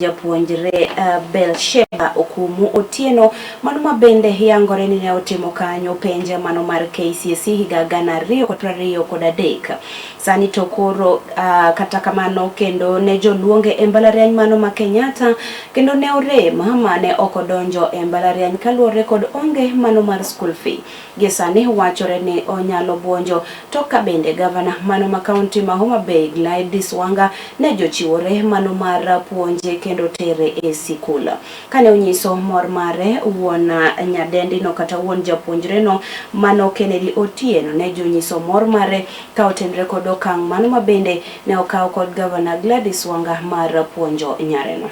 Japuonjre Belsheba Okumu Otieno mano ma bende yangore ni ne otimo kanyo penj mano mar KCSE higa 2023. Sani to koro kata kamano kendo ne joluonge e mbalariany mano ma Kenyatta kendo ne orem mane ok odonjo e mbalariany kaluwore kod onge mano mar school fee. Gie sani wachore ni onyalo buonjo to ka bende gavana mano ma kaunti ma Homa Bay Gladys Wanga ne jochiwore mano mar puonje kendo tere e sikul. Kane onyiso mor mare wuon nyadendino kata wuon japuonjreno mano Kennedy Otieno ne jonyiso mor mare ka otenre kod okang' mano ma bende ne okaw kod gavana Gladys Wanga mar puonjo nyareno.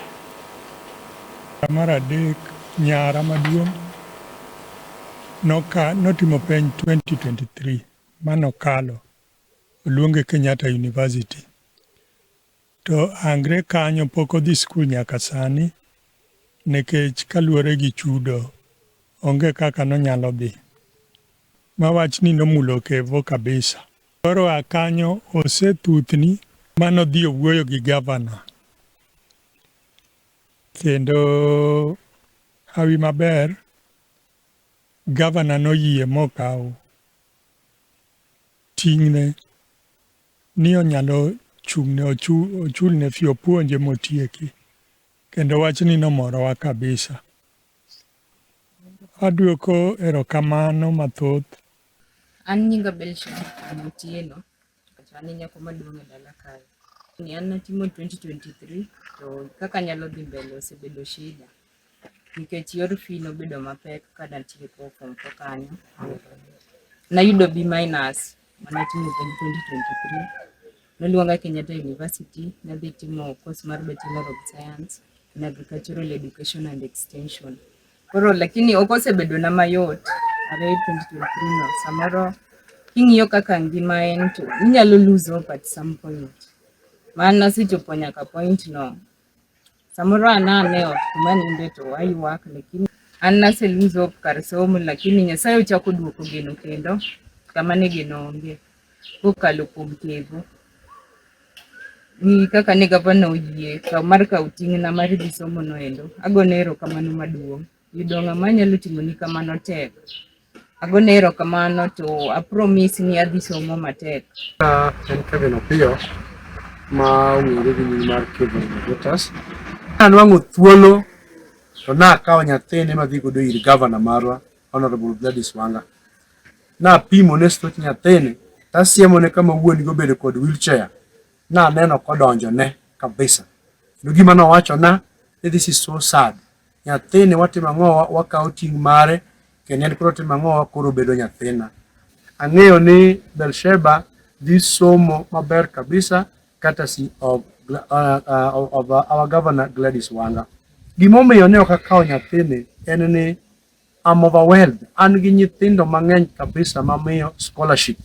Mar adek nyara maduong' noka notimo penj 2023 manokalo oluonge Kenyatta University to angre kanyo pok odhi skul nyaka sani nikech kaluwore gi chudo onge kaka nonyalo dhi. Ma wachni nomulo Kevo kabisa. Koro a kanyo osethuthni manodhi owuoyo gi gavana kendo hawi maber gavana noyie mokawo ting'ne ni onyalo chung'ne ochulne fee opuonje motieki kendo wachni nomorowa kabisa. Aduoko erokamano mathoth. An nyinga Belsha Otieno, to an e nyako maduong' e dala kae. Ni an natimo 2023 to kaka anyalo dhi mbele osebedo shida nikech yor fee nobedo mapek ka natieko form 4 kanyo. Nayudo B minus manatimo penj 2023. Noluonga Kenyatta University, nadhi timo course mar Bachelor of Science in Agricultural Education and Extension. Koro lakini ok osebedo na mayot are 2023 no. Samoro king'iyo kaka ngima en to inyalo lose hope at some point. Man nasechopo nyaka point no. Samoro an ane ot kuma ninde to aywak lakini an nase lose hope kar somo lakini Nyasaye ochako duoko geno kendo kama ne geno onge kokalo kuom Kevo. Gi kaka ne gavana oyie kaw mar kawo ting'na mar dhi somo no endo, agone erokamano maduong'. Yudo ng'ama nyalo timoni kamano tek. Agone erokamano to a promise ni adhi somo matek. En Kevin Opiyo ma ong'ere gi nying mar Kevin Innovators. Anwang'o thuolo to nakawo nyathine madhi godo ir gavana marwa Honorable Gladys Wanga. Napimo ne stoch nyathini tasiemone kama wuon gi obedo kod wheelchair. Naneno kodonjone kabisa. Kendo gima nowachona ni this is so sad. Nyathini watimo ang'owa wakawo ting' mare kendo en koro timo ang'owa koro obedo nyathina. Ang'eyo ni Belsheba dhi somo maber kabisa courtesy of our governor Gladys Wanga. Gimomiyo ne ok akawo nyathini en ni I'm overwhelmed. An gi nyithindo mang'eny kabisa mamiyo scholarship.